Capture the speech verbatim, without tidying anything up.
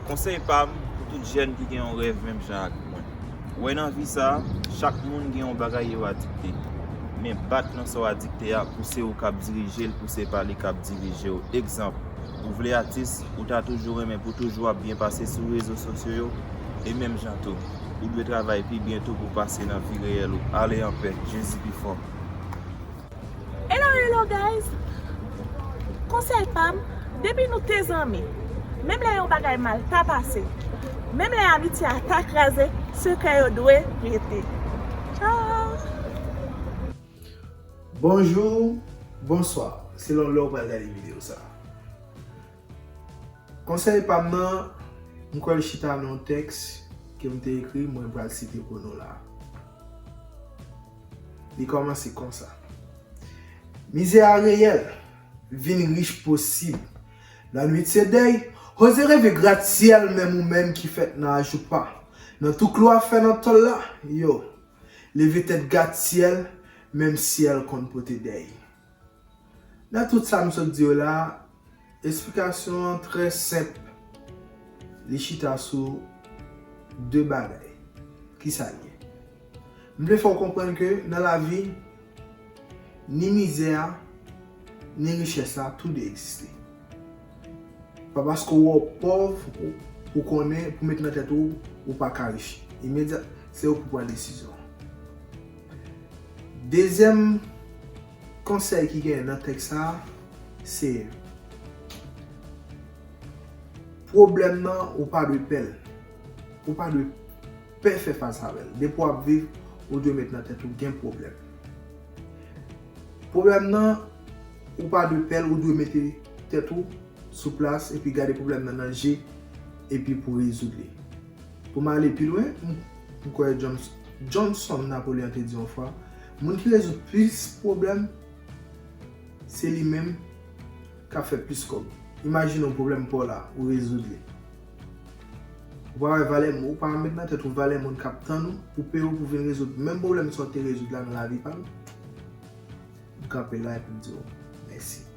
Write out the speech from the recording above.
Konsèy pa m pou tout jèn ki gen yon rèv menm jan ak mwen. Ou wè nan vi sa a, chak moun gen yon bagay yo adikte. Men bat nan sa w adikte a, pou se ou k ap dirije l, pou se pa li k ap dirije w. Egzanp, ou vle atis, ou ta toujou renmen pou toujou ap byen pase sou rezo sosyo yo, e menm jan tou, ou dwe travay pi byen tou pou pase nan vi reyèl ou. Ale anpè, Jezi pi fò. Hello, hello guys! Konsèy pa m, depi nou te zanmi, menm lè yon bagay mal ta pase, menm lè amitye a ta kraze, sekrè yo dwe rete. Ciao! Bonjou, bonswa, selon lè w pral gade videyo sa. Konsèy pa m nan, m kwè l chita nan yon tèks ke m te ekri, mwen pral site pou nou la. Li kòmanse konsa. Mizè a reyèl, vin rich posib. Lannuit se dèy, oze reve gratsyèl menm ou menm ki fèt nan ajoupa. Nan tou klou ap fè nan tòl la, yo, leve tèt gratsyèl, menm syèl konn pote dèy. Nan tout sa m sot di yo la, esplikasyon an trè senp. Li chita sou de bagay. Kisa l ye? M vle fè w konprann ke nan lavi, ni mizè a, ni richès la, tou de egziste. Pa paske w wè w pòv, ou, ou konnen, pou met nan tèt ou, ou pa ka rich. Imedyat, se ou pou pran desizyon. Dezyèm konsèy ki genyen nan tèks sa a, se pwoblèm nan, ou pa dwe pè l. Ou pa dwe pè fè fas avè l. Depi w ap viv, ou dwe met nan tèt ou gen pwoblèm. Pwoblèm nan, ou pa dwe pè l, ou dwe mete tèt ou sou plas epi gade pwoblèm nan nan je epi pou rezoud li. Pou m ale pi lwen, m, m kwè Johnson Napoleon te di yon fwa, moun ki rezoud plis pwoblèm, se li menm k ap fè plis kòb. Imajine yon pwoblèm pa w la, ou rezoud li. Ou pa wè valè, ou pa met nan tèt ou valè moun k ap tann ou pou peye w pou vin rezoud menm pwoblèm sa w te rezoud la nan lavi pa l. M kanpe la epi m di w mèsi.